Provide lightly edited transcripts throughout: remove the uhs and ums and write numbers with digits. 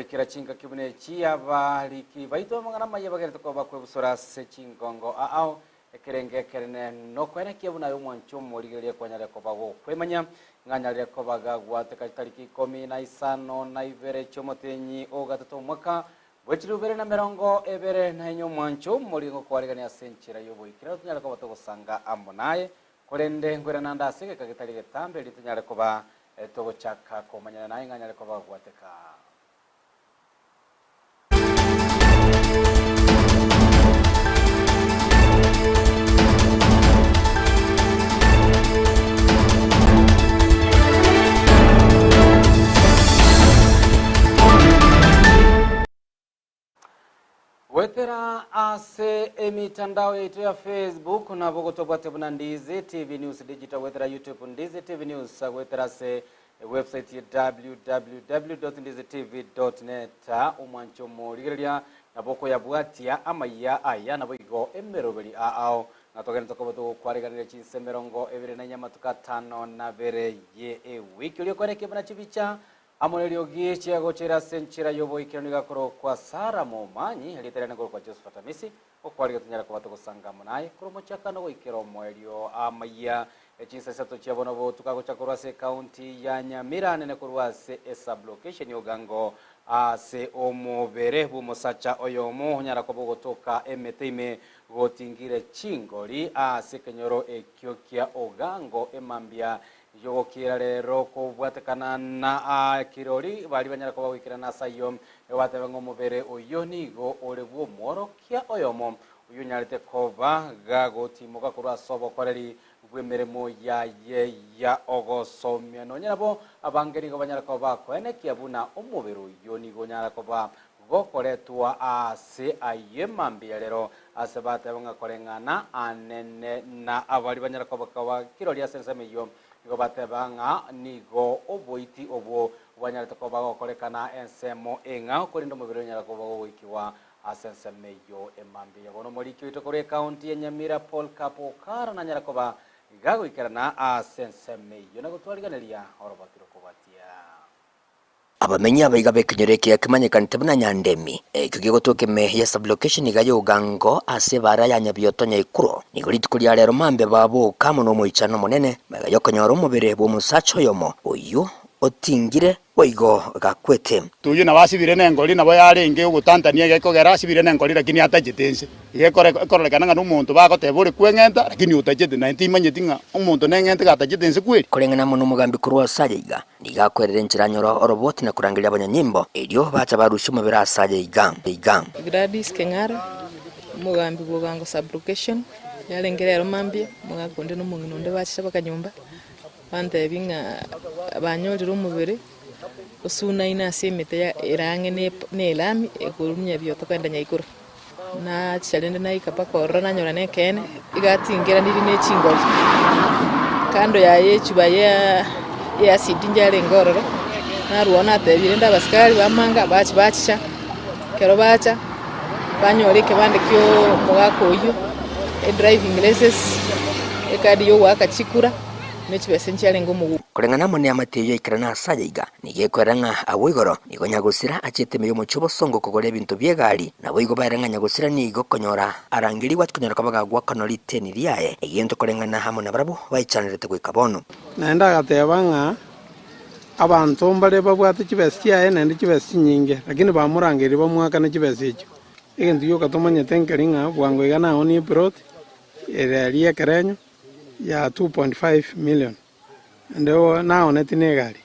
Goikera chingaki buna echi, abariki baito b'amang'ana amaya bagerete koba bakwebusora ase chingongo aao, ekerenge ekerene nokwenekia buna aye omwanchi omorigereria kwanyarire koba gokwemanya, ng'a anyarire koba gagwateka chitariki ikomi na isano na ibere chi'omotenyi o gatato omwaka bwe chilifu ibere na emerongo ebere na enye omwancho omorigereria ngokwarigania ase enchera y'oboikeranu tonyare koba togosanga amo naye, korende nkoirana ande ase egeka getari getambe erio tonyare koba Togochaka komanyana naye ng'a anyare koba ogwateka. Goetera ase emitandao yaito ya Facebook nabo gotobwate buna Ndizi TV News Digital goetera YouTube Ndizi TV News goetera ase website ya www.ndizitv.net omwancho omorigereria nabo okoyabwatia amaiya aya naboigo emeroberi aao ng'a togenderete koba togokwariganera chinse emerongo ebere na enye amatuko atano na abere ye ewiki oria okwaneke buna chibicha Amo neriogi chiagochera ase enchera y'oboikeranu igakorokwa Sara momanyi, erieta riane nkorokwa Josephat Amisi, okwarigia tonyare koba togosanga amo naye korwa omochakano goikera omoerio. Amayia echinsa isato chia bono botuko agocha korwa ase ecounty ya Nyamira nene korwa ase esublocation y'Ogango ase omobere bw'omosacha oyomo onyara koba ogotoka emete ime gotingire chingori ase ekenyoro ekio kia Ogango emambia Y'ogokiira rero kobwatekana na kirori baria banyare koba goikerana ase ayio, nigo batebe ng'a omobere oyio nigo ore bw'omworokia oyomo, oyio onyarete koba gagotimoka korwa ase obokoreri bw'emeremo yaye ya ogosomia. Nonya nabo abange nigo banyare koba bakoenekia buna omobere oyio nigo onyare koba gokoretwa aase ayio mambia rero, ase bateba ng'a koreng'ana anene na abaria banyare koba koba kirori ase ensemo eyio, nigo bateba ng'a nigo oboiti obwo bwanyarete koba gokorekana ensemo eng'ao, korende omobere onyare koba gogoikigwa ase ensemo eyio emambia. Bono omoriki oito korwa ecounty ya Nyamira Paul Kapokara nanyare koba gagoikerana ase ensemo eyio na gotwariganeria oroboti rokobatia. Abamenyi abaiga b'ekenyoro eke kemanyekanete buna Nyandemi, ekio gegotoka ime ya sublocation iga y'Ogango ase ebaara ya Nyabioto Nyaikuro, nigo rituko ria rero mambia baboka amo nomoichano omonene magega y'okonyora omobere bw'omosacha oyomo oyio otingire boigo gakwete. Oyio nabo asibire nengori, nabo yarenge ogotantania egekogera asibire nengori lakini atachete inse. Iga ekore ekororekana ng'a nomonto bagoteba ore kweng'enta lakini otachete, naye timanyeti ng'a omonto neng'ente gatachete inse kweri. Koreng'ana amo nomogambi korwa ase aye iga, Nigo akwerera enchera anyore oroboti na korangeria abanyanyimbo, erio bacha barusia omobere ase aye iga iga. Gladys Keng'ara, omogambi bw'Ogango Sub-location, yarenge rero mambia, omogaka onde na omong'ina onde bachicha bakanyomba, bantebia ng'a banyorire omobere osunaine ase emete ya ere ang'e na ep- na elami ekorwa Nyabioto kogenda Nyaikoro. Nachicha rende naika mpaka ororo nanyora nekeene, iga atingeraniri ne chingori. Kando yaye echuba ya ya acid njarenge ororo, narwao natebia rende abasikari bamanga bachi bachicha, ekero bacha, banyora ekebande kia omogaka oyio, edriving license, ekadi ya ogoaka chikura, ne chibesa nchiarenge omoguko. Koreng'ana amo neamate eyio yaikerana ase aya iga, nigo ekwera ng'a agwo igoro nigo nyagosira achete ime y'omochie obosongo kogora ebinto bi'egari, naboigo baere ng'a nyagosira nigo konyora arangerigwe ati konyora koba gagwakanwa riteni riaye, egento koreng'ana amo nabarabwo baichanerete goika bono. Naende agateba ng'a abanto mbare babwate chibesa chiaye naende chibesa chinyinge, lakini bamorangeria bamoakane chibesa echio. Egento gioka tomanyete nkeri ng'a bwango iga naonie eplot ere aria ekerenyo ya 2.5 million. Naende naoneti negari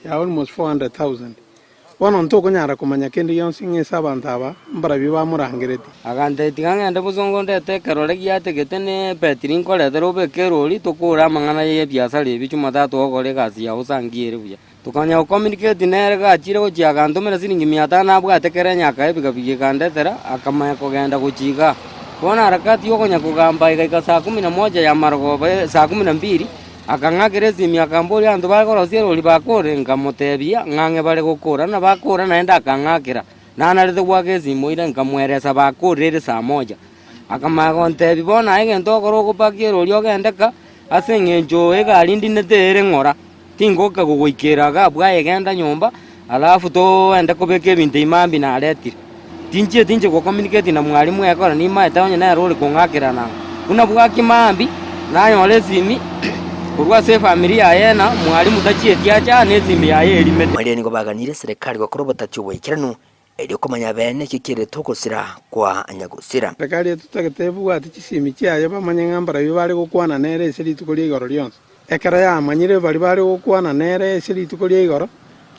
ya almost 400,000. Bono ntokonyara komanya kende gionsi ng'a ase abanto aba mbarabio bamorangeretie. Agantebia, Tiga ngende bosongo ndete ekerore giategete ne ebetiri nkoretere obeke erori tokore amang'ana y'ebiasara ebi Jumatatu ogokora egasi yao osangie ere buya. Tokanya gocommunicate nere gachire gochia agantomera siringi mia tano abwate kera enyaka ebigabigi ekandetera, akamanya kogenda gochia igaa. Bono harakati yokonya kogamba egaika saa kumi na moja ya marogoba saa kumi na mbili, akang'akera esimi akamboria abanto bare korosia erori bakore, nkamotebia ng'a ang'e bare gokora, na bakora naende akang'akera, nanarete goaka esimo ira nkamweresa bakorire ere saa moja. Akamanya gontebia bono aye egento okora ogopakia erori ogende ka, ase eng'encho egari ndinete ere ng'ora. Tingoka gogoikera iga abwo aye genda nyomba. Alafu toende kobeka ebinto ime mambia naretire. Tinchieti inche gocommunicate na mwalimu ekero nimaete onye nere ore kong'akera nang'o. Buna bwaki mambia, nanyora esimi korwa ase efamiri yaye ng'a mwalimu tachieti ache aa na esimi yaye erimete. Baria nigo baganirie eserekari gokora obotati oboikeranu, erio komanya beene eki kerete ogosira kwa nyagosira. Serikali etotagete ebwate chisimi chiaye bamanye ng'a mbarabwo bare gokwana nere ase rituko ria igoro rionsi. Ekero yamanyire baria bare gokwana nere ase rituko ria igoro,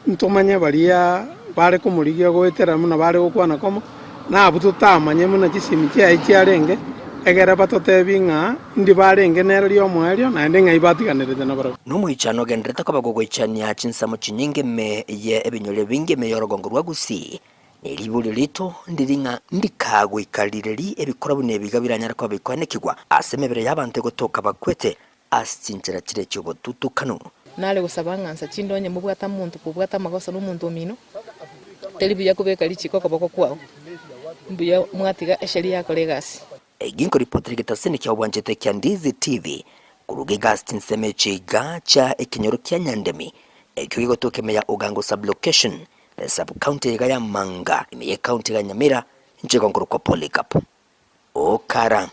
ntomanye baria bare komorigia goetera buna bare gokwana komo, na abwo totamanye buna chisimi chiaye chiarenge, egere batotebie ng'a indi barenge nere ri'omoerio, naende ng'ai batiganerete nabarabwo. Nomoichano ogendererete koba gogoichania chinsemo chinyinge ime ye ebinyoro ebinge ime y'orogongo rwa Gusii, Ne riborio riaito ndiri ng'a ndikagoika rireri ebikora buna ebiga biranyare koba bikoenekigwa ase emebere y'abanto egotoka bakwete ase chinchera chiria chi'obotutukanu. Nare gosaba ng'a nsa chinde onye mobwate omonto kobwate amagoso nomonto omino, teri buya kobeka richiko okoboko kwao, mbuya mwatiga esheria yakora egasi. Egi nkoripotera egetaseni kia obwanchete kia Ndizi TV koruga egasi chinsemo echi iga chia ekenyoro kia Nyandemi ekio gegotoka ime ya Ogango Sub-location na Sub-county iga ya Manga ime ye county iga ya Nyamira inche igo nkorokwa Polycarp Okara.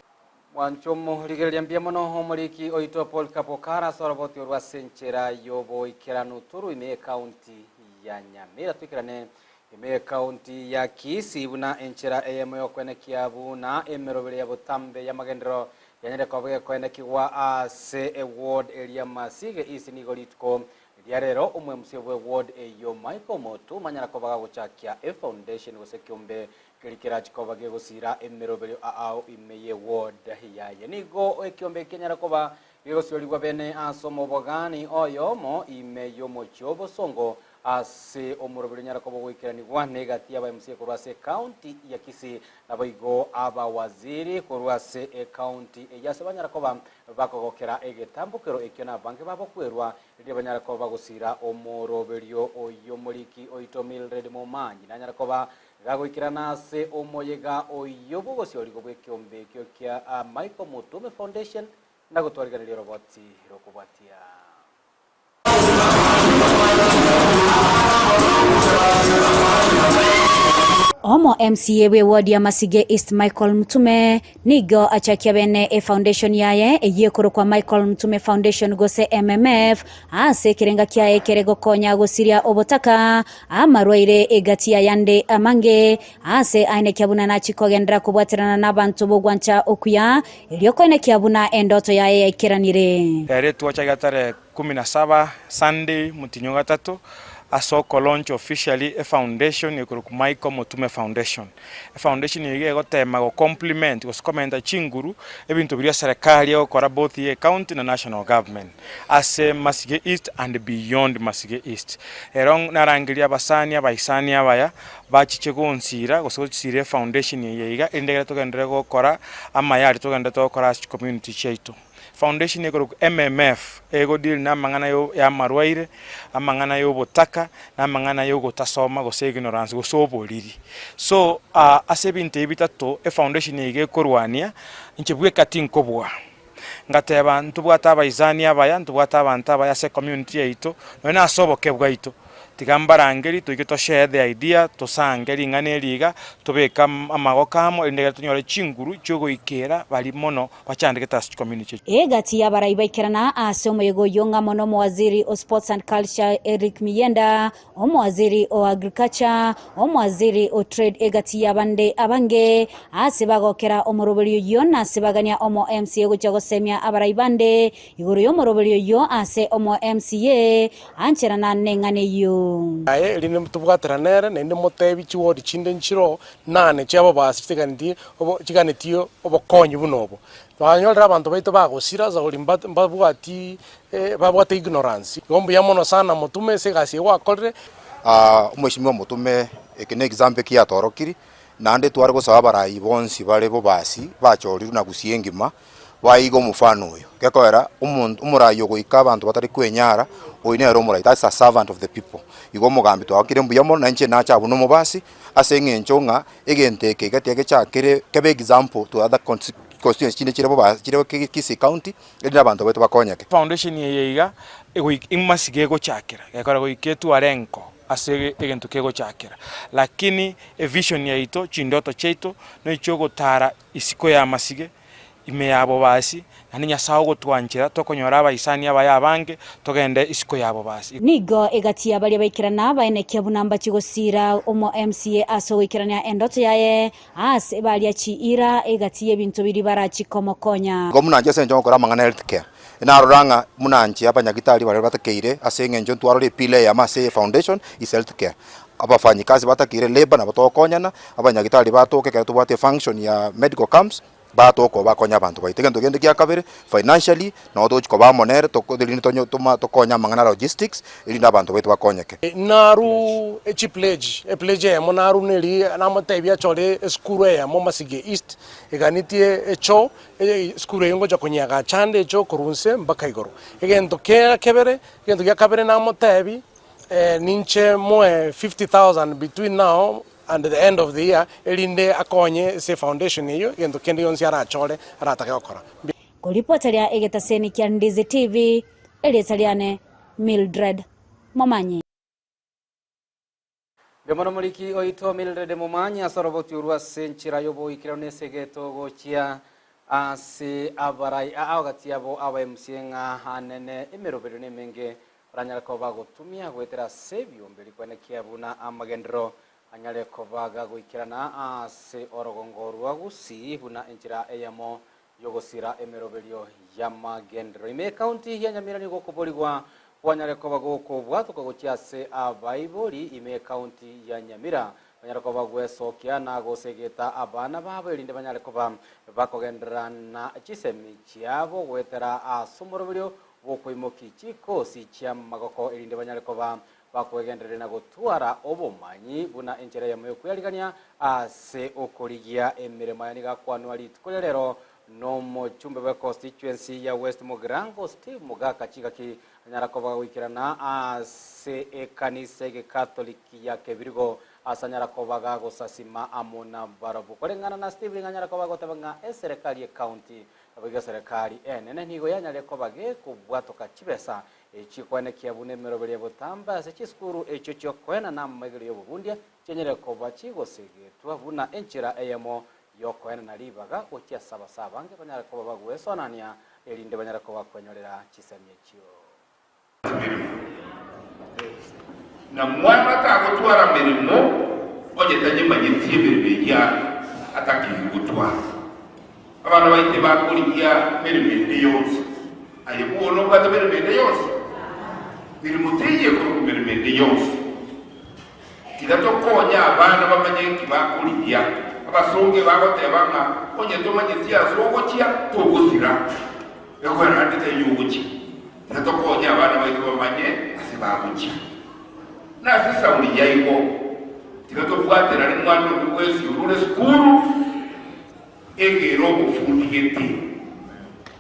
Mwanche omorigereria mbuya mono omoriki oito Polycarp Okara ase oroboti orwo ase enchera y'oboikeranu turu ime ye county ya Nyamira toikerane Ime y'Ekaunti ya Kisii buna enchera eyemo y'okoenekia buna emeroberi ya botambe y'amagenderero yanyare koba gekoenekigwa ase eward eria Masige East nigo rituko ria rero omwemc bwe ward eyio Michael Motuma anyara koba gagochakia efoundation gose ekiombe keria kerachi koba gegosira emeroberio ao ime ye ward yaye. Nigo ekiombe eki kianyara koba gegosiorigwa bene ase omobogani oyomo ime y'omochie o Bosongo Ase omoroberi onyare koba ogoikeranigwa negati y'aba MCA korwa ase ecounty ya Kisii, naboigo abawaziri korwa ase ecounty eyio ase banyara koba bakogokera egetambokero ekio nabange babokwerwa riria banyare koba bagosira omoroberio oyio omoriki oito Mildred Momanyi nanyare koba gagoikerana ase omoyega oyio bw'ogosiorigwa bw'ekiombe ekio kia Michael Mutume Foundation nagotwariganeria oroboti rokobwatia. Omo MCA bwe ward ya Masige East Michael Mtume nigo achakia bene efoundation yaye eyio ekorokwa Michael Mtume Foundation gose MMF ase ekerenga kiaye kere gokonya gosiria obotaka, amarwaire egati y'ayande amange ase aenekia buna nachi kogenderera kobwaterana nabanto b'ogwancha okuya erio koenekia buna endoto yaye yaikeranire. Ere twachakia tarehe kumi na saba, Sunday, motienyi o gatato, ase okolaunch officially efoundation ekorokwa Michael Motume Foundation. Efoundation eye iga egotema go complement gose komenta chinguru ebinto biria eserekari egokora both ye ecounty na national government ase Masige East and beyond Masige East. Ero narangerie abasani abaisani abaya bachiche gonsira gose gosira efoundation eye iga erinde ekero togenderere gokora amaya aria togendererete gokora ase chicommunity chiaito. Foundation ekorokwa MMF ego deal na amang'ana ya amarwaire, amang'ana ya obotaka, na amang'ana ya ogotasoma gose ignorance gose oboriri. So ase ebinto ebi bitato efoundation eye iga ekorwania, inche bweka tinkobua. Ngateba ntobwate abaisani abaya, ntobwate abanto abaya ase ecommunity yaito, nonye na ase oboke bwaito. Tiga mbarangeri toike to share the idea, tosange ring'ana eri iga, tobeke amagoko amo erinde ekero tonyore chinguru chiogoikera baria mono bachandegete ase chicommunity echi. Egati y'abarai baikerana ase omoyega oyio ng'amo nomowaziri o Sports and Culture Eric Miyienda, omowaziri o Agriculture, omowaziri o Trade egati y'abande abange ase bagokera omoroberio oyio na ase bagania omo MCA gochia gosemia abarai bande igoro y'omoroberio oyio ase omo MCA ancherana neng'ana eyio. Aye erinde tobwaterane nere, naende motebi chiwodi chinde nchiroo nane chi'ababasi chiganetie obo chiganetie obokonyi buna obo. Twanyorire abanto baito bagosira ase mbabwati babwate ignorance. Igo mbuya mono sana motume ase egasi eye gwakorire. Omweshimiwa motume eke ne example eki yatorokirie, naende tware gosaba abarai bonsi bare bobasi bachorirwe na gusii engima, baiga omofano oyo. Gekoera omonto omorai ogoika abanto batari kwenyara, oyo nere omorai, that's a servant of the people. Igo omogambi twagokire mbuya mono, na inche nache abwo na omobasi, ase eng'encho ng'a egento eke iga tiga gechakere kebe example to other constituency chinde chire bobasi chire Kisii county, erinde abanto baito bakonyeke. Foundation eye iga, egoika imasiga egochakera, gekora goika etware enko. ase egento kegochakera. Lakini evision yaito, chindoto chiaito, nechiogotara isiko y'amasige, ime ya bobasi, naende Nyasae ogotwanchera tokonyora abaisani abaye abange, togende isiko ya bobasi. Nigo egati ya baria baikerana baenekia buna mbachi gosiira omo MCA ase ogoikerania endoto yaye ase baria chiira egati y'ebinto biria barachi komokonya. Igo buna inche ase engencho ngokora amang'ana health care, narora ng'a buna inche abanyagitari baria batakeire ase eng'encho ntwarore epillar eyemo ase efoundation is health care. Abafanyikazi batakeire labour nabo togokonyana, abanyagitari batoke ekero tobwate efunction ya medical camps, batoka bakonya abanto baito. Egento kende kia kabere, financially, nabo togochi koba amo nere toko erinde tonyo toma tokonye amang'ana a logistics, erinde abanto baito bakonyeke. Naru echipledge, epledge eyemo naru neri namotebia achore esukuru eyemo Masige East, eganetie echoo, esukuru eyio ngocha konyeagacha ande echoo korwa inse mpaka igoro. Egento kia kebere, egento gia kabere namotebi, ninche moe 50,000 between now and the end of the year, erinde akonye ase efoundation eyio, egento kende gionsi arachore aratake gokora. Koripota ria egetaseni kia Ndizi TV, erieta riane Mildred Momanyi. Mbuya mono moriki oito Mildred Momanyi ase oroboti orwo ase enchera y'oboikeranu na esegeto gochia ase abarai aa gati yabo aba MCA ng'a anene emeroberio nemenge Baranyare koba bagotumia goetera ase ebiombe rikwenekia buna amagenderero anyare koba gagoikerana ase orogongo rwa Gusii buna enchera eyemo y'ogosira emeroberio y'amagenderero. Ime ekaunti ya Nyamira nigo okoborigwa kwanyare koba gokobwatoka gochia ase abaibori ime ekaunti ya Nyamira banyare koba gwesokia na gosegeta abana babo erinde banyare koba bakogenderera na chisemi chiabo goetera ase omoroberio bw'okoimokia chikosi chi'amagoko, erinde banyare koba bakwegendereria na gotwara obomanyi buna enchera eyemo y'okweyarigania ase okorigia emeremo. Aya nigo akwanwa rituko ria rero nomochumbe bwe constituency ya West Mugirango Steve Mogaka chingaki anyara koba goikerana ase ekanisa egekatoliki ya Kebirigo ase anyara koba gagosasima amo nabarabwo. Koreng'ana na Steve nigo anyara koba agoteba ng'a eserekari y'ecounty Naboigo eserekari enene nigo yanyarire koba gekobwatoka chibesa chikoenekia buna emeroberio ya botambe ase chisukuru echio chiokoenana amaigerio y'obobundia chianyarire koba chigosegetwa buna enchera eyemo y'okoenana ribaga gochia ase abasaa abange banyare koba bagwesonania erinde banyare koba kwenyorera chisemi echio. Emeremo. Na mwana tagotwara meremo onye tanyemanyeti emeremo eria atakeire gotwara. Abana baito ebakorigia meremo ende yonsi. Aye bono obwate meremo ende yonsi? Meremo teiyo ekorokwa meremo ende yonsi. Tiga tokonye abana bamanye nki bakorigia. Abasongo ebagoteba ng'a onye tomanyeti ase ogochia, togosira. Egoera ande taiyo ogochia. Tiga tokonye abana baito bamanye ase bagochia. Na ase esauri yaigo, tiga tobwaterane mwana onde bwensi orure esukuru, egere obofundi gete.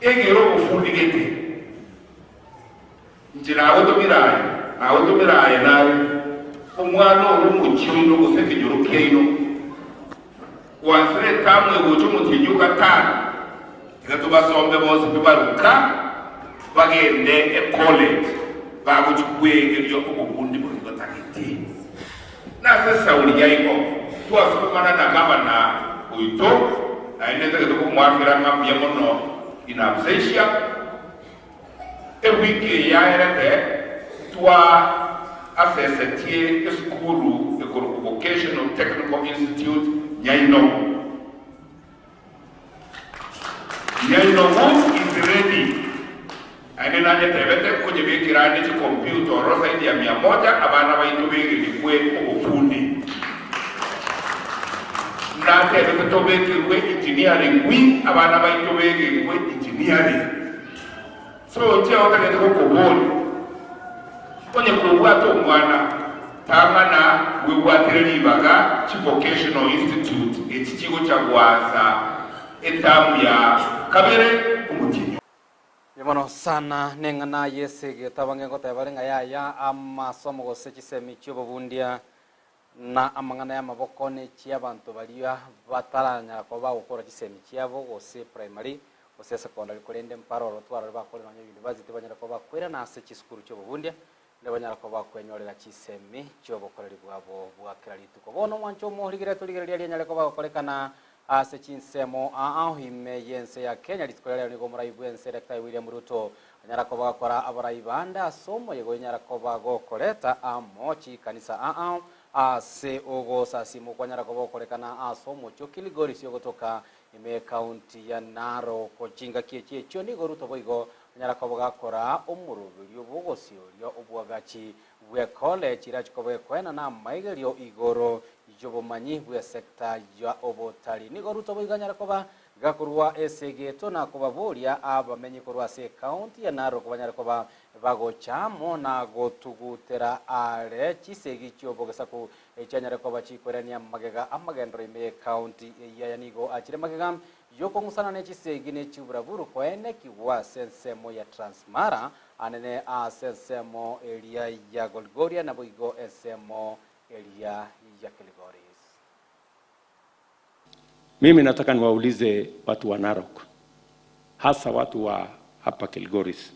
Egere obofundi gete. Inche nagotomire aye, nagotomire aye naye, omwana ore omochie oino gose ekenyoro kiaino, gwansire etamu egocha omotienyi o gatano, tiga tobasombe bonsi pi baruka, bagende ecollege, bagochia kweegeria obobundi boria batagete. Nase esauri yaigo twasukumana na gavana oito, naende ntagete komoakera ng'a mbuya mono in absentia, Ewiki eye yaerete ntwa asesetie esukuru ekorokwa Vocational Technical Institute Nyainogu. Nyainogu is ready. Naende nanyetebete nkonyebekera ande chicomputer ororo zaidi ya mia moja abana baito begerigwe obofundi. Natebete tobekerwe engineering wing abana baito begerigwe engineering. So inche otagete gokoboria, onye kobwate omwana, tang'ana bwebwatire ribaga chi vocational institute echi chigocha goansa etamu ya kabere omotienyi. Mbuya mono sana neng'ana y'esegi tabange ngoteba bare ng'a yaya amasomo gose chisemi chi'obobundia na amang'ana y'amaboko ne chi'abanto baria bataranyara koba bagokora chisemi chiabo gose primary gose secondary korende mpare oro twarore bakore nonya university banyare koba bakoirana ase chisukuru chi'obobundia. Naende banyara koba kwenyorera chisemi chi'obokoreri bwabo bwa kera rituko. Bono omwancho omorigere torigereria rianyare koba gokorekana ase chinsemo aao ime y'ense ya Kenya. Rituko ria rero nigo omorai bw'ense Daktari William Ruto anyara koba gokora abarai bande ase omoyega onyara koba gokoreta amo chikanisa aao ase ogosasima okwanyara koba gokorekana ase omochie o Kilgoris ogotoka ime y'Ekaunti ya Narok. Chingaki echi echio nigo Ruto boigo Onyara koba gakora omoroberio bw'ogosioria obwagachi bwe college irache koba gekoena namaigerio igoro y'obomanyi bw'esecta ya obotari. Nigo Ruto boigo anyare koba gakorwa esegeto na kobaboria abamenyi korwa ase ecounty ya Narok banyare koba bagocha amo na gotugutera are chisegi chi'obogesaku echianyare koba chikoirania magega amagenderero ime y'ecounty eyio. Aya nigo achire magega Y'okong'usana ne chisegi ne chiburaburu koenekigwa ase ensemo ya Transmara, anene ase ensemo eria ya Goligoria, naboigo ensemo eria ya Kiligoris. Mimi nataka niwaulize watu wa Narok, hasa watu wa hapa Kilgoris,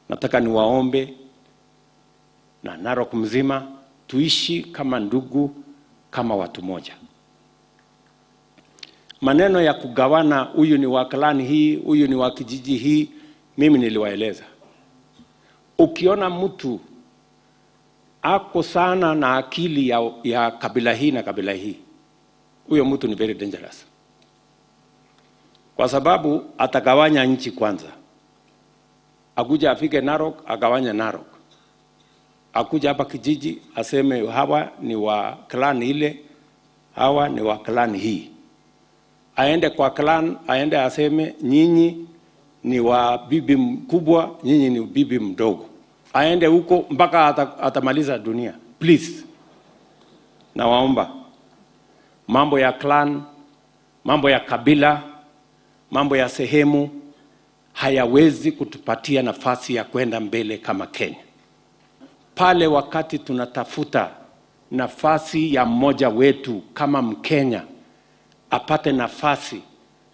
nataka niwaombe na Narok mzima tuishi kama ndugu, kama watu moja. Maneno ya kugawana, huyu ni wa clan hii, huyu ni wa kijiji hii, mimi niliwaeleza. Ukiona mtu ako sana na akili ya, ya kabila hii na kabila hii, huyo mtu ni very dangerous, kwa sababu atagawanya nchi kwanza. Akuja afike Narok agawanye Narok, akuja hapa kijiji aseme hawa ni wa clan ile, hawa ni wa clan hii aende kwa clan, aende aseme nyinyi ni wa bibi mkubwa, nyinyi ni bibi mdogo, aende huko mpaka ata, atamaliza dunia. Please, nawaomba mambo ya clan, mambo ya kabila, mambo ya sehemu hayawezi kutupatia nafasi ya kwenda mbele kama Kenya. Pale wakati tunatafuta nafasi ya mmoja wetu kama Mkenya apate nafasi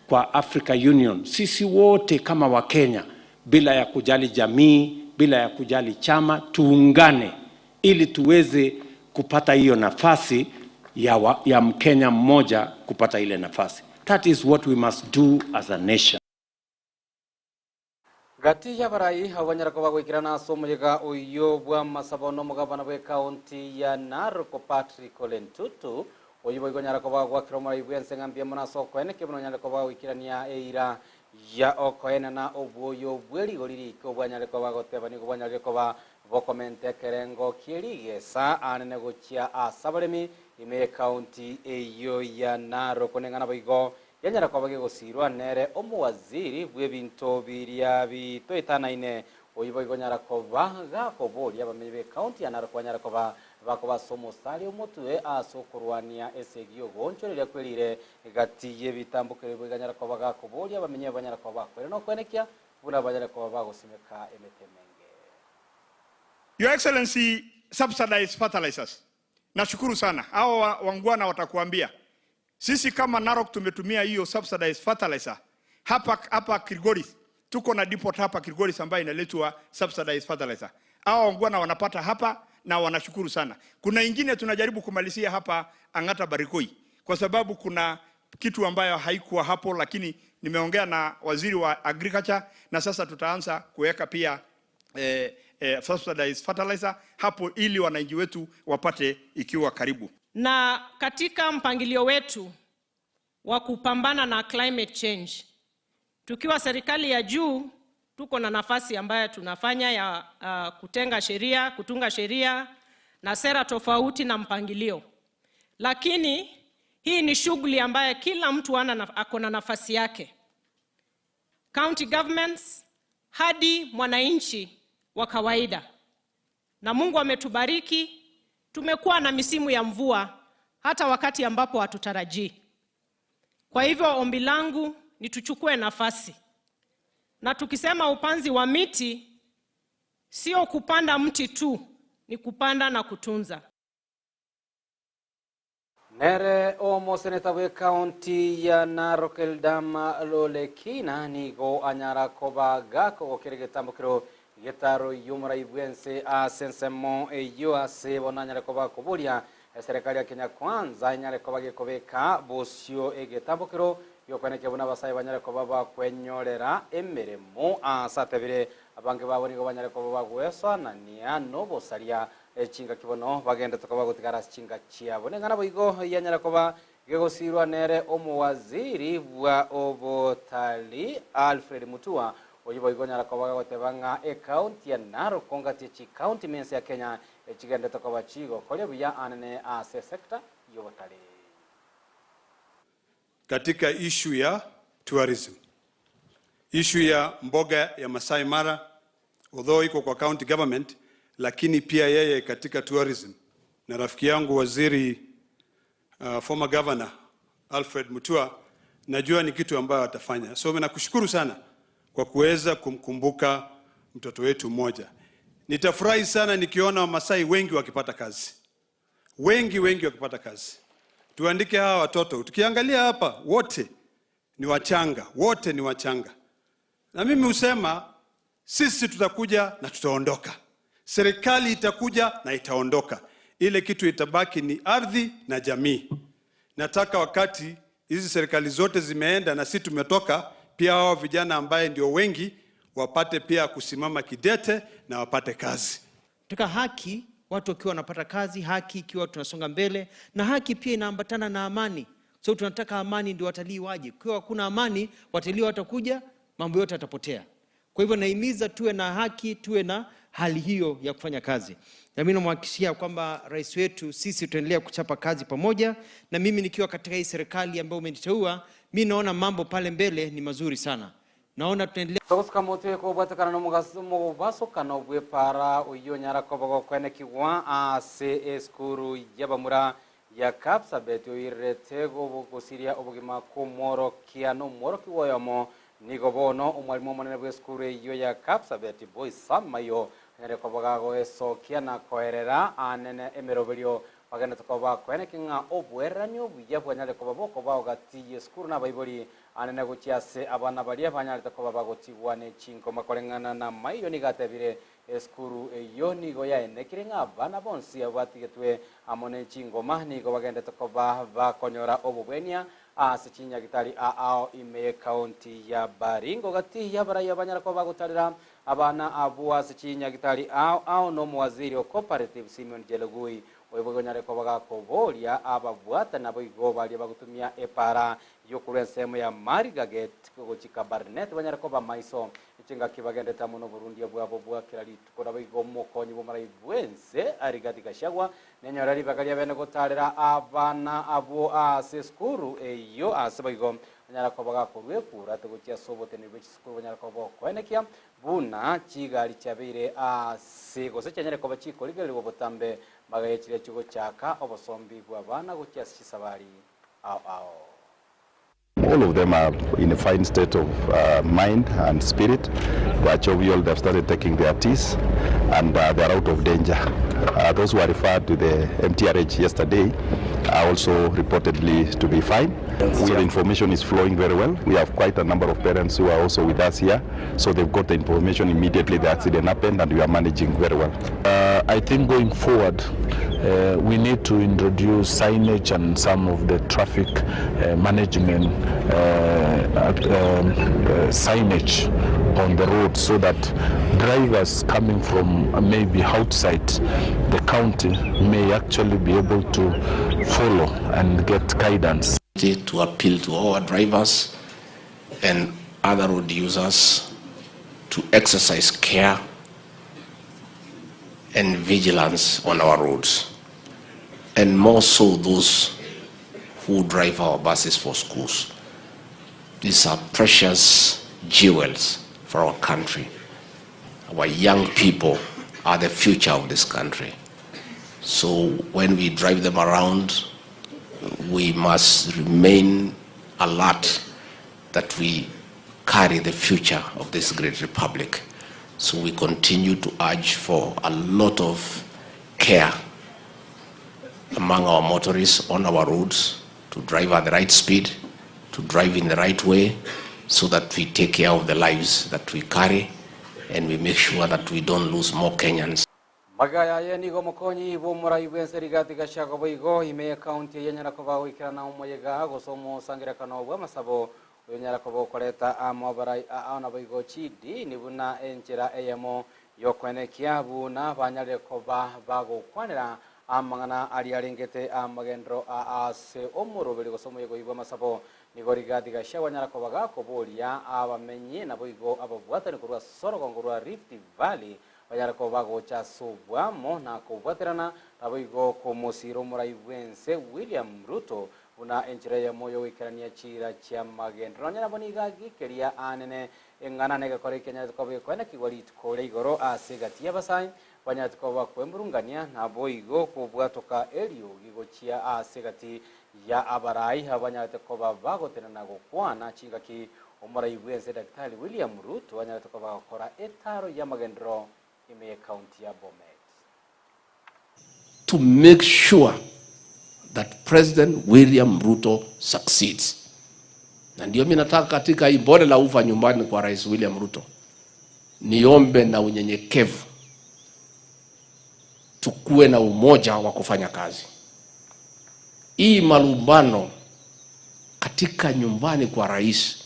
kwa Africa Union, sisi wote kama Wakenya, bila ya kujali jamii, bila ya kujali chama, tuungane ili tuweze kupata hiyo nafasi ya, wa, ya Mkenya mmoja kupata ile nafasi. That is what we must do as a nation. Gati y'abarai abwo banyare koba goikerana ase omoyega oyio bw'amasabo n'omogabana bw'ekaunti ya Narok Patrick Ole Ntutu, oyio boigo onyare koba gwakera omorai bw'ense ng'a mbuya mono ase okoenekia buna onyare koba goikerania eira ya okoenana obwoyo bwe rigori rike obwanyare koba goteba nigo bwanyarire koba bokomenta ekerengo kie rigesa anene gochia ase abaremi ime y'ekaunti eyio ya Narok. Neng'ana boigo Yanyara koba gegosirwa nere omowaziri bw'ebinto biria bitoetanaine, oyio boigo onyara koba gakoboria abamenyi b'ecounty ya Narok banyare koba bakoba ase omosari omotwe ase okorwania esegi y'ogoonchoreria kwerire gati y'ebitambokero boigo anyare koba gakoboria abamenyi aba banyare koba bakoira nokwenekia buna banyare koba bagosimeka emete emenge. Your Excellency, subsidized fertilizers. Nashukuru sana. Hao wangwana watakuambia. Sisi kama Narok tumetumia hiyo subsidized fertilizer. Hapa hapa Kilgoris tuko na depot hapa Kilgoris ambayo inaletwa subsidized fertilizer. Hao wangwana wanapata hapa na wanashukuru sana. Kuna ingine tunajaribu kumalizia hapa Ang'ata Barikoi kwa sababu kuna kitu ambayo haikuwa hapo, lakini nimeongea na waziri wa agriculture na sasa tutaanza kuweka pia eh, eh, subsidized fertilizer hapo ili wananchi wetu wapate ikiwa karibu. Na katika mpangilio wetu wa kupambana na climate change, tukiwa serikali ya juu tuko na nafasi ambayo tunafanya ya kutenga sheria, kutunga sheria na sera tofauti na mpangilio, lakini hii ni shughuli ambayo kila mtu ana ako na nafasi yake, county governments hadi mwananchi wa kawaida. Na Mungu ametubariki, tumekuwa na misimu ya mvua hata wakati ambapo hatutarajii. Kwa hivyo ombi langu ni tuchukue nafasi, na tukisema upanzi wa miti sio kupanda mti tu, ni kupanda na kutunza. Nere omoseneta bw'ecounty ya Narok Eldama Lolekina nigo anyara koba gakogokera egetambokero Getaro y'omorai bw'ense ase ensemo eyio ase bono anyare koba akoboria eserekari ya Kenya Kwanza enyare koba gekobeka bosio egetambokero gi'okwenekia buna abasae banyare koba bakwenyorera emeremo ase atebire abange babo nigo banyare koba bagwesoanania nobosaria chingaki bono bagendete koba gotigara ase chinka chiabo. Neng'ana boigo yanyare koba Gegosirwa nere omowaziri bwa obotalii Alfred Mutua, oyio boigo onyara koba gagoteba ng'a ekaunti ya Narok kongati chikaunti mense ya Kenya echigenderete koba chigokoria buya anene ase esecta y'obotalii. Katika issue ya tourism, issue ya mboga ya Masai Mara although iko kwa county government, lakini pia yeye katika tourism na rafiki yangu waziri uh, former governor Alfred Mutua, najua ni kitu ambayo atafanya. So nakushukuru sana kwa kuweza kumkumbuka mtoto wetu mmoja. Nitafurahi sana nikiona Wamasai wengi wakipata kazi, wengi wengi wakipata kazi. Tuandike hawa watoto, tukiangalia hapa wote ni wachanga, wote ni wachanga, na mimi husema sisi tutakuja na tutaondoka, serikali itakuja na itaondoka. Ile kitu itabaki ni ardhi na jamii. Nataka wakati hizi serikali zote zimeenda na sisi tumetoka, pia hao vijana ambaye ndio wengi wapate pia kusimama kidete na wapate kazi. Nataka haki, watu wakiwa wanapata kazi, haki ikiwa tunasonga mbele, na haki pia inaambatana na amani. So tunataka amani ndio watalii waje. Ukiwa hakuna amani, watalii watakuja, mambo yote yatapotea. Kwa hivyo nahimiza tuwe na haki, tuwe na hali hiyo ya kufanya kazi. Na mimi namhakikishia kwamba rais wetu, sisi tutaendelea kuchapa kazi pamoja, na mimi nikiwa katika hii serikali ambayo umeniteua, mi naona mambo pale mbele ni mazuri sana. Naona tunaendelea Togosuka motwe kobwatekana nomobasokano bw'epara oyio onyara koba gokwenekigwa ase esukuru y'abamura ya Kapsabet oirerete gosiria obogima kw'omworokia na omworokigwa oyomo Nigo bono omwalimu omonene bw'esukuru eyio ya Kapsabet Boys Sam Maiyo anyare koba gagoesokia na koerera anene emeroberio bagenderete koba bakoeneki ng'a oboererani obuya bwanyare koba bokobao gati y'esukuru na abaibori anene gochia ase abana baria banyarete koba bagotigwa ne chinkoma koreng'ana na Maiyo nigo atebire Esukuru eyio nigo yaenekire ng'a abana bonsi abwo batigetwe amo ne chingoma nigo bagenderete koba bakonyora obobwenia Ase chinyagitari aao ime y'ekaunti ya Baringo gati y'abaraiyo banyare koba bagotarera abana abwo ase chinyagitari ao ao nomowaziri o Cooperative Simeon Chelugui oyo onyare koba gakoboria ababwatani naboigo baria bagotumia epara yokorwa ensemo ya Marigaget gochia Kabarnet banyare koba maiso chingaki bagendete amo noborundia bwabo bwa kera rituko naboigo omokonyi bw'omorai bwense Rigathi Gachagua Nenyore ribaga riabene gotaarera abana abwo ase esukuru eyio, ase boigo banyare koba gakorua ekura gochia ase oboteneneri bwe chisukuru banyare koba bokoenekia buna chigari chiabeire ase gose chianyare koba chikorigererigwa botambe magaye chiria chigochaka obosombi bw'abana gochia ase chisabari ao ao. All of them are in a fine state of uh, mind and spirit. They are jovial, they have started taking their teas, and uh, they are out of danger. Uh, those who were referred to the MTRH yesterday are also reportedly to be fine. So the information is flowing very well. We have quite a number of parents who are also with us here, so they've got the information immediately the accident happened, and we are managing very well. I think going forward, uh, we need to introduce signage and some of the traffic uh, management uh, um, uh, signage on the road so that drivers coming from maybe outside the county may actually be able to follow and get guidance. To appeal to our drivers and other road users to exercise care and vigilance on our roads, and more so those who drive our buses for schools. These are precious jewels for our country. Our young people are the future of this country. So when we drive them around, we must remain alert that we carry the future of this great republic. So we continue to urge for a lot of care among our motorists on our roads to drive at the right speed, to drive in the right way, so that we take care of the lives that we carry and we make sure that we don't lose more Kenyans. Magega yaye nigo omokonyi bw'omorai bw'ense Rigathi Gachagua boigo ime y'ekaunti eye anyara koba goikerana omoyega gose omosangererekano bw'amasabo oyonyara koba okoreta amo abarai ao naboigo chidini buna enchera eyemo y'okoenekia buna banyarire koba bagokwanera amang'ana aria arengete amagenderero ase omoroberi gose omoyega oyio bw'amasabo. Nigo Rigathi Gachagua anyara koba gakoboria abamenyi naboigo ababwatani korwa ase orogongo rwa Rift Valley banyare koba bagocha ase obwamo na kobwaterana naboigo komosiira omorai bw'ense William Ruto buna enchera eyemo y'ogoikerania chiira chi'amagenderero. Nonya nabo nigo agikeria aanene eng'ana na egekora ekianyarete koba gekoenekigwa rituko ria igoro ase egati y'abasae banyarete koba bakwemurungania naboigo kobwatoka eriogi gochia ase egati ya abarai abanyarete koba bagotenena gokwana chingaki omorai bw'ense Daktari William Ruto anyarete koba agokora etaro y'amagenderero ime y'ecounty ya Bomet. To make sure that President William Ruto succeeds. Na ndio mimi nataka katika hii bonde la ufa nyumbani kwa Rais William Ruto niombe na unyenyekevu tukuwe na umoja wa kufanya kazi. Hii malumbano katika nyumbani kwa rais,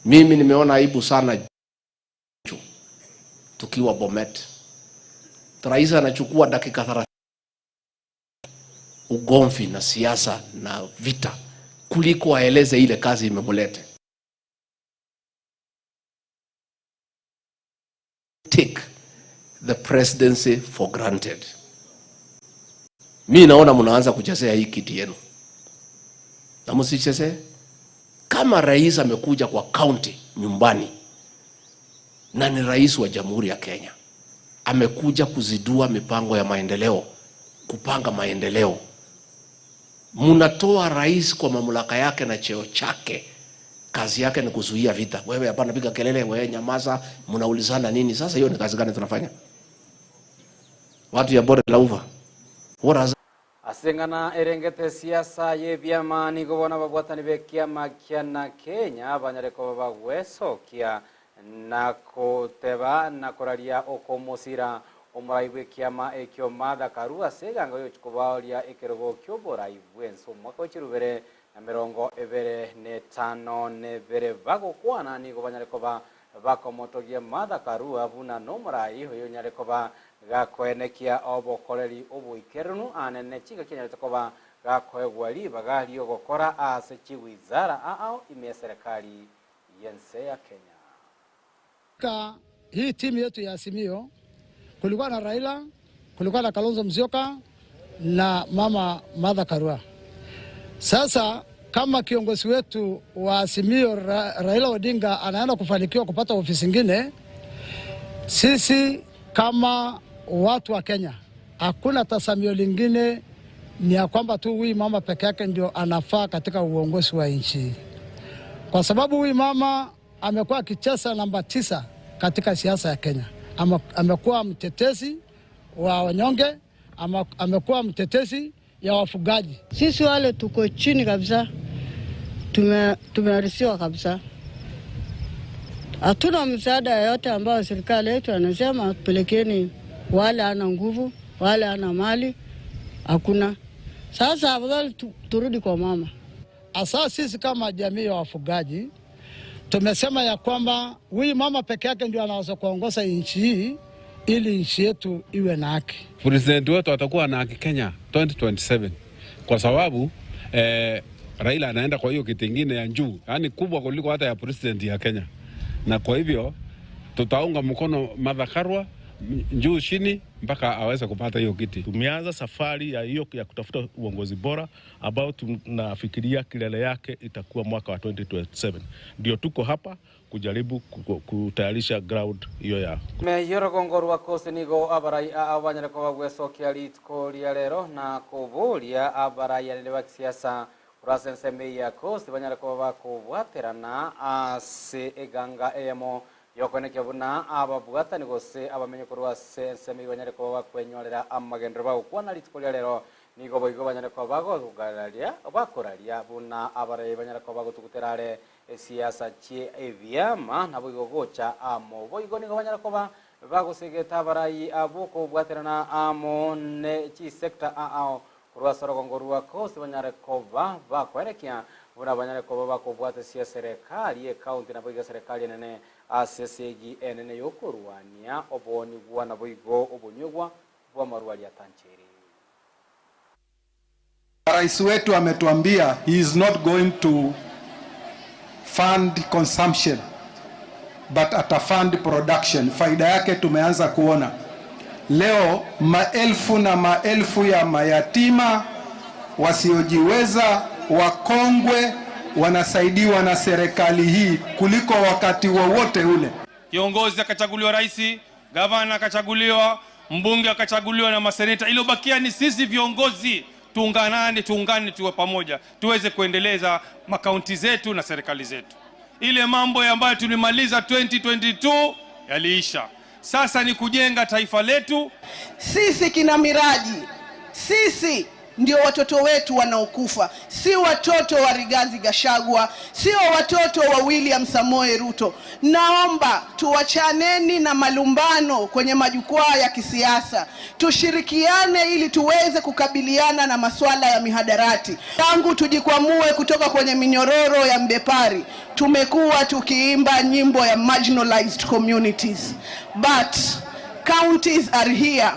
mimi nimeona aibu sana tukiwa Bomet. Rais anachukua dakika 30 ugomvi na siasa na vita kuliko aeleze ile kazi imemuleta. Take the presidency for granted. Mi naona mnaanza kuchezea hii kiti yenu, na msichezee. Kama rais amekuja kwa county nyumbani na ni rais wa Jamhuri ya Kenya, amekuja kuzidua mipango ya maendeleo, kupanga maendeleo, mnatoa rais kwa mamlaka yake na cheo chake, kazi yake ni kuzuia vita. Wewe hapana, piga kelele, wewe nyamaza, mnaulizana nini? Sasa hiyo ni kazi gani tunafanya? Watu ya bonde la ufa. What has Ase eng'ana erengete siasa y'ebiama nigo bono ababwatani b'ekiama kia na Kenya banyare koba bagwesokia na goteba na koraria okomosira omorai bw'ekiama ekio Martha Karua ase eganga yochia kobaoria ekerogo ki'oborai bw'ense omwaka o chirubere na 25 na ebere bagokwana nigo banyare koba bakomotogia Martha Karua buna nomorai oyo onyare koba gakoenekia obokoreri oboikeranu anene chingaki anyarete koba gakoegwa ribaga riogokora ase chiwizara ao ime ya serikali y'ense ya Kenya. Ka hii timu yetu ya Azimio kulikuwa na Raila, kulikuwa na Kalonzo Musyoka na mama Martha Karua. Sasa kama kiongozi wetu wa Azimio Raila Odinga anaenda kufanikiwa kupata ofisi ingine, sisi kama watu wa Kenya hakuna tazamio lingine, ni ya kwamba tu huyu mama peke yake ndio anafaa katika uongozi wa nchi, kwa sababu huyu mama amekuwa akicheza namba 9 katika siasa ya Kenya. Amekuwa mtetezi wa wanyonge, amekuwa mtetezi ya wafugaji. Sisi wale tuko chini kabisa, tumearisiwa kabisa, hatuna msaada yoyote ambayo serikali yetu anasema pelekeni wale ana nguvu, wale ana mali, hakuna. Sasa afadhali turudi kwa mama. Asa sisi kama jamii ya wafugaji tumesema ya kwamba huyu mama peke yake ndio anaweza kuongoza nchi hii ili nchi yetu iwe na haki. President wetu atakuwa na haki Kenya 2027 kwa sababu Raila anaenda kwa hiyo kiti ingine ya juu, yani kubwa kuliko hata ya president ya Kenya, na kwa hivyo tutaunga mkono Martha Karua juu chini mpaka aweze kupata hiyo kiti. Tumeanza safari ya hiyo ya kutafuta uongozi bora ambao tunafikiria kilele yake itakuwa mwaka wa 2027. Ndio tuko hapa kujaribu kutayarisha ground hiyo ya meyorogongo rwa kosi nigo abarai abanyare koba gwesokia rituko ria rero na kuburia abarai anene ba kisiasa kurasa enseme ya kosi banyare koba bakobwaterana ase eganga eyemo yokonekia buna ababwatani gose abamenye korwa ase enseme banyare koba bakwenyorera amagendero bagokwana rituko ria rero. Nigo boigo banyare koba bagokararia bakoraria buna abarai banyare koba bagotugutera are esiasa chie ebiama, naboigo gocha amo. Boigo nigo banyare koba bagosegeta abarai abwo kobwaterana amo ne chisector ao korwa ase orogongo rwa Coast banyare koba bakoerekia buna banyare koba bakobwatesia eserekari y'ecounty naboigo eserekari enene ase esegi enene y'okorwania oboonigwa naboigo obonywegwa bw'amarwari atanchiri. Rais wetu ametuambia he is not going to fund consumption but atafund production. Faida yake tumeanza kuona leo, maelfu na maelfu ya mayatima wasiojiweza, wakongwe wanasaidiwa na serikali hii kuliko wakati wowote ule. Kiongozi akachaguliwa rais, gavana akachaguliwa, mbunge akachaguliwa na maseneta. Iliyobakia ni sisi viongozi tuunganane, tuungane, tuwe pamoja, tuweze kuendeleza makaunti zetu na serikali zetu. Ile mambo ambayo tulimaliza 2022 yaliisha. Sasa ni kujenga taifa letu. Sisi kina Miraji, sisi ndio watoto wetu wanaokufa, si watoto wa Rigathi Gachagua, sio watoto wa William Samoei Ruto. Naomba tuwachaneni na malumbano kwenye majukwaa ya kisiasa, tushirikiane ili tuweze kukabiliana na masuala ya mihadarati. Tangu tujikwamue kutoka kwenye minyororo ya mbepari, tumekuwa tukiimba nyimbo ya marginalized communities, but counties are here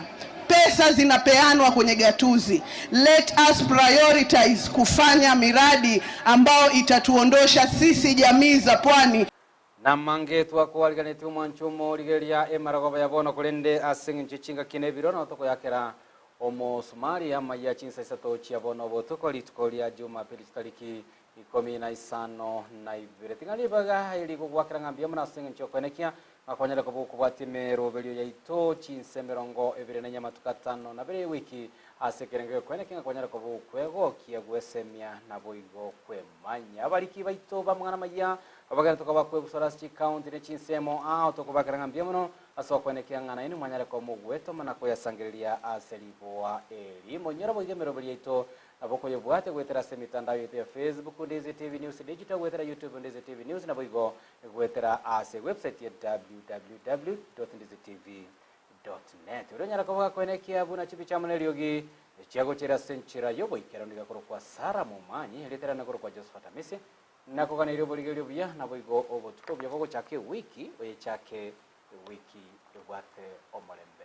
pesa zinapeanwa kwenye gatuzi. Let us prioritize kufanya miradi ambayo itatuondosha sisi jamii za pwani. Namange twakoariganetie omwancho omorigereria emarogoba ya bono korende ase eng'encho chingaki na ebiro nabo tokoyakera omosumari amaiya chinsa isato chia bono botuko rituko ria Jumapili chitariki ikomi na isano na ibere. Tiga ribaga eri gogwakera ng'a mbuya mono ase eng'encho yokoenekia ng'a koba okobwatia emeroberio yaito chinsa emerongo ebere na enye amatuko atano na abere ewiki ase ekerengo giokoenekia ng'a kwanyare koba okwegokia gwesemia naboigo kwemanya. Abariki baito b'amang'ana amaya abageni tokoba kwegusora ase chikaunti ne chinsemo ao tokobakera ng'a mbuya mono ase okoenekia ng'a nainwe mwanyare koba mogwetoma na koyasangereria ase riboa eri. Monyore boigo emeroberio yaito Nabo okoyebwate goetera ase emetandao yaito ya Facebook, Ndizi TV News Digital, goetera YouTube, Ndizi TV News, naboigo goetera ase website ya www.ndizitv.net. Oria onyara koba gakoenekia buna chibicha amo neriogi chiagochera ase enchera y'oboikeranu nigo akorokwa Sarah Momanyi, erieta riane korokwa Josephat Amisi, nakoganeirie oborigereria obuya naboigo obotuko obuya bogochaka ewiki oyechake ewiki ebwate omorembe.